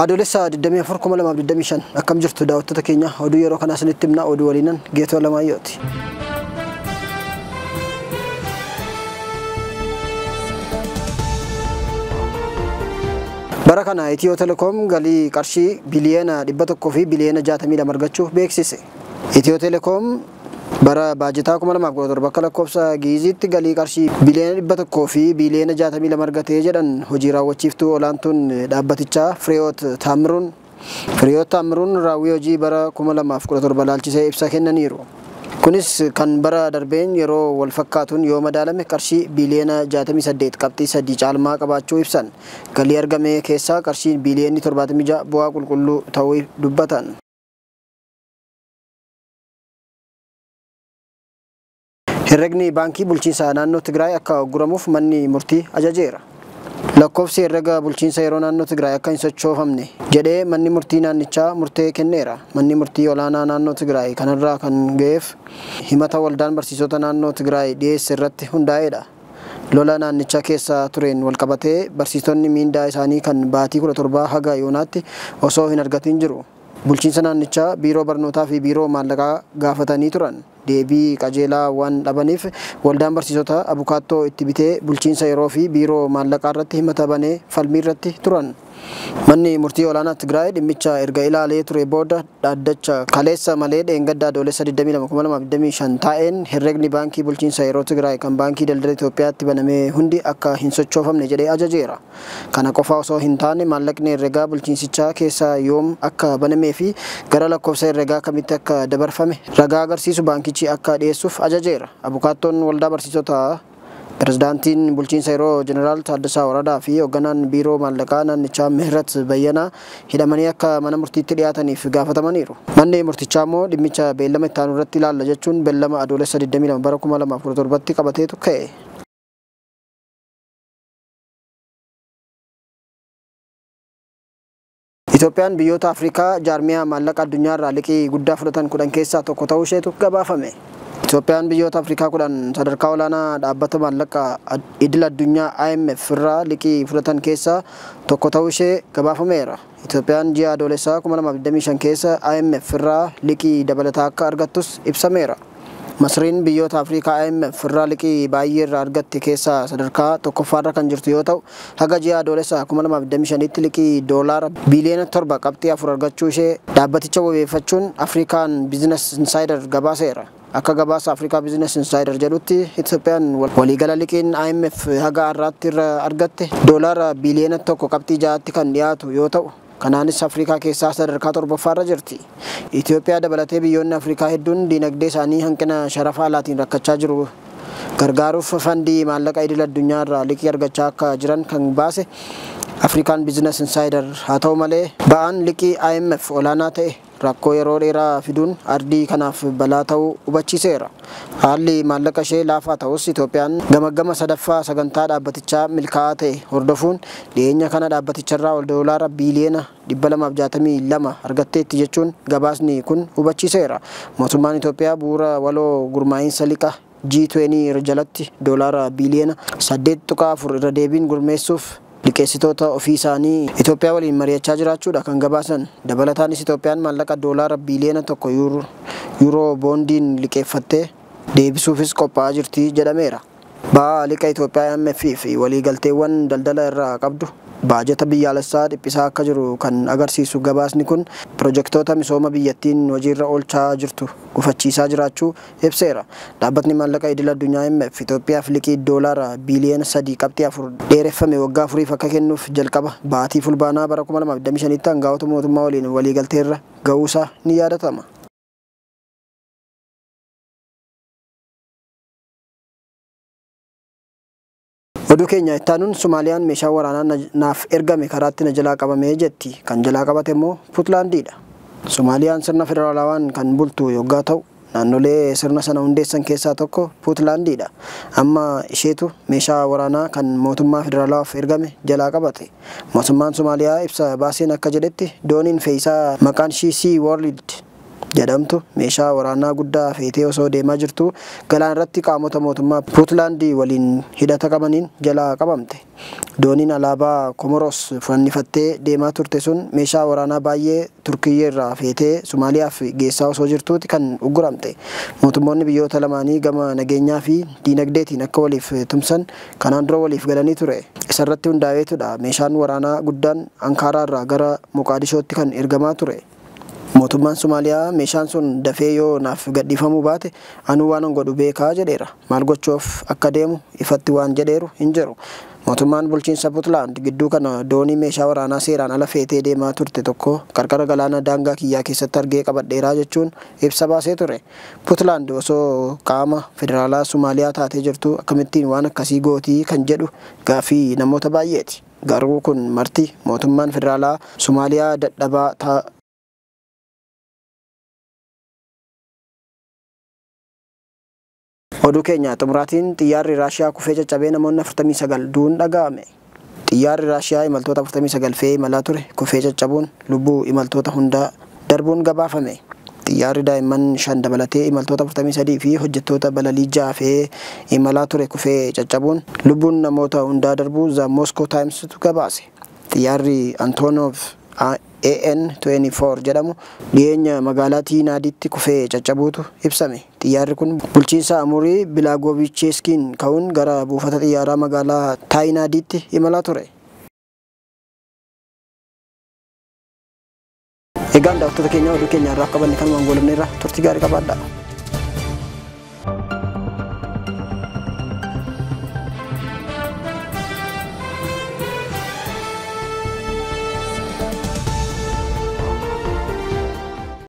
Adoolessa 24,2025 akkam jirtu daawwattoota keenya oduu yeroo kanaa isinitti himna oduu waliinan Geetoo Lamaayyooti. Bara kana Itiyoo Telekoom galii qarshii biliyoona 100 fi biliyoona 62 argachuu beeksise. Itiyoo Telekoom bara baajetaa 2017 akka lakkoofsa Giiziitti galii qarshii biliyoona 100 fi biliyoona 62 argatee jedhan hojii raawwachiiftuu olaantuun dhaabbatichaa Fireewoot Taamiruun. Fireewoot Taamiruun raawwii hojii bara 2017 laalchisee ibsa kennaniiru. Kunis kan bara darbeen yeroo wal fakkaatuun yoo madaalame qarshii biliyoona 68 qabxii 3 caalmaa qabaachuu ibsan. Galii argame keessaa qarshii biliyoonni 76 bu'aa qulqulluu ta'uu dubbatan. Herregni baankii bulchiinsa naannoo Tigraay akka ugguramuuf manni murtii ajajeera. Lakkoofsi herrega bulchiinsa yeroo naannoo Tigraay akka hin sochoofamne jedhee manni murtii naannichaa murtee kenneera. Manni murtii olaanaa naannoo Tigraay kanarraa kan ga'eef himata waldaan barsiisota naannoo Tigraay dhiyeesse irratti hundaa'eedha. Lola naannichaa keessa tureen walqabatee barsiisonni miindaa isaanii kan baatii 17 haga yoonaatti osoo hin argatin jiru. Bulchiinsa naannichaa biiroo barnootaa fi biiroo maallaqaa gaafatanii turan. Deebii qajeelaa waan dhabaniif waldaan barsiisota abukaattoo itti bitee bulchiinsa yeroo fi biiroo maallaqaa irratti himata banee falmii irratti turan. Manni murtii olaanaa Tigraay dhimmicha erga ilaalee ture booda dhaaddacha kaleessa malee dheengaddaa adoolessa 22,2025 taa'een herregni baankii bulchiinsa yeroo Tigraay kan baankii daldala Itoophiyaatti baname hundi akka hin sochoofamne jedhee ajajeera. Kana qofa osoo hin taane maallaqni herregaa bulchiinsichaa keessaa yoom akka banamee fi gara lakkoofsa herregaa kamitti akka dabarfame ragaa agarsiisu baankichi akka dhiyeessuuf ajajeera. Abukaattoon waldaa barsiisotaa Pirezidaantiin bulchiinsa yeroo Jeneraal Taaddasaa Waradaa fi hoogganaan biiroo maallaqaa naannichaa Mihret Bayyanaa hidhamanii akka mana murtiitti dhiyaataniif gaafatamaniiru. Manni murtichaa immoo dhimmicha beellama itti aanu irratti ilaalla jechuun beellama adoolessa 22 bara 2017tti qabateetu ka'e. Itoophiyaan biyyoota Afrikaa jaarmiyaa maallaqa addunyaa irraa liqii guddaa fudhatan 10 keessaa tokko ta'uu isheetu gabaafame. Itoophiyaan biyyoota Afrikaa 10 sadarkaa olaanaa dhaabbata maallaqa idil addunyaa IMF irraa liqii fudhatan keessaa tokko ta'uu ishee gabaafameera. Itoophiyaan ji'a adoolessaa 2025 keessa IMF irraa liqii dabalataa akka argattus ibsameera. Masriin biyyoota Afrikaa IMF irraa liqii baay'ee irraa argatte keessaa sadarkaa tokkoffaarra kan jirtu yoo ta'u, haga ji'a adoolessaa 2025tti liqii doolaara biliyoona 7.4 argachuu ishee dhaabbaticha wabeeffachuun Afrikaan Business Insider gabaaseera. Akka gabaasa Afrikaa Business Insider jedhutti Itoophiyaan waliigala liqiin IMF haga har'aatti irraa argatte doolaara biliyoona 1.6tti kan dhiyaatu yoo ta'u, kanaanis Afrikaa keessaa sadarkaa torbaffaarra jirti. Itoophiyaa dabalatee biyyoonni Afrikaa hedduun diinagdee isaanii hanqina sharafa alaatiin rakkachaa jiru. Gargaaruuf fandii maallaqa idil addunyaa irraa liqii argachaa akka jiran kan baase Afrikaan Business Insider haa ta'u malee ba'aan liqii IMF olaanaa ta'e rakkoo yeroo dheeraa fiduun ardii kanaaf balaa ta'uu hubachiiseera. Haalli maallaqa ishee laafaa ta'us Itoophiyaan gamaggama sadaffaa sagantaa dhaabbatichaa milkaa'aa ta'e hordofuun dhiyeenya kana dhaabbaticharraa ol doolaara biliyoona 262 argatteetti jechuun gabaasni kun hubachiiseera. Mootummaan Itoophiyaa bu'uura waloo gurmaa'insa liqa G20 jalatti doolaara biliyoona 8.4 irra deebiin gurmeessuuf liqeessitoota ofii isaanii Itoophiyaa waliin mari'achaa jiraachuudha kan gabaasan. Dabalataanis Itoophiyaan maallaqa doolaara biliyoona 1 yuuroo boondiin liqeeffattee deebisuufis qophaa'aa jirti jedhameera. Ba'aa liqa Itoophiyaa IMF fi waliigalteewwan daldala irraa qabdu baajata biyyaalessaa dhiphisaa akka jiru kan agarsiisu gabaasni kun pirojektoota misooma biyyattiin hojiirra oolchaa jirtu gufachiisaa jiraachuu ibseera. Dhaabbatni maallaqa idil addunyaa IMF Itoophiyaaf liqii doolaara biliyoona 3.4 dheereffame waggaa 4 akka kennuuf jalqaba baatii fulbaanaa bara 2025tti hangafoota mootummaa waliin waliigalteerra ga'uusaa ni yaadatama. Oduu keenya ittaanuun Somaaliyaan meeshaa waraanaa naaf ergame karaatti na jalaa qabamee jetti. Kan jalaa qabate immoo Puutlaandiidha. Somaaliyaan sirna federaalawaan kan bultu yoggaa ta'u naannolee sirna sana hundeessan keessaa tokko Puutlaandiidha. Amma isheetu meeshaa waraanaa kan mootummaa federaalawaaf ergame jalaa qabate. Mootummaan Somaaliyaa ibsa baaseen akka jedhetti dooniin fe'iisaa maqaan ishii Sea World jedhamtu meeshaa waraanaa guddaa feetee osoo deemaa jirtu galaana irratti qaamota mootummaa Puutlaandii waliin hidhata qabaniin jalaa qabamte. Dooniin alaabaa Komoros fannifattee deemaa turte sun meeshaa waraanaa baay'ee Turkiyyee irraa feetee Somaaliyaaf geessaa osoo jirtuuti kan ugguramte. Mootummoonni biyyoota lamaanii gama nageenyaa fi diinagdeetiin akka waliif tumsan kanaan dura waliif galanii ture. Isarratti hundaa'eetudha meeshaan waraanaa guddaan Ankaaraa irraa gara Moqaadishootti kan ergamaa ture. Mootummaan Somaaliyaa meeshaan sun dafee yoo naaf gadhiifamuu baate anuu waan godhu beekaa jedheera. Maal gochuuf akka deemu ifatti waan jedheeru hin jiru. Mootummaan bulchiinsa Puutlaand gidduu kana doonii meeshaa waraanaa seeraan ala feetee deemaa turte tokko qarqara galaana daangaa kiyyaa keessatti argee qabadheeraa jechuun ibsa baasee ture. Puutlaand osoo qaama federaalaa Somaaliyaa taatee jirtu akkamittiin waan akkasii gootii kan jedhu gaaffii namoota baay'eeti. Garuu kun marti mootummaan federaalaa Somaaliyaa dadhabaa Oduu keenya xumuraatiin xiyyaarri Raashiyaa kufee caccabee namoonni 49 du'uun dhaga'ame. Xiyyaarri Raashiyaa imaltoota 49 fe'ee imalaa ture kufee caccabuun lubbuu imaltoota hundaa darbuun gabaafame. Xiyyaarri daa'imman 5 dabalatee imaltoota 43 fi hojjettoota balalii 6 fe'ee imalaa ture kufee caccabuun lubbuun namoota hundaa darbuu The Moscow Times gabaase. Xiyyaarri Antonov AN-24 jedhamu dhiyeenya magaalaa Tiinaaditti kufee caccabuutu ibsame. Xiyyaarri kun bulchiinsa Amurii Bilaagovicheeskiin ka'uun gara buufata xiyyaaraa magaalaa Taayinaaditti imalaa ture. Egaan daawwattoota keenya oduu keenya irraa qabanne kan waan goolabneerra turtii gaarii qabaadhaa.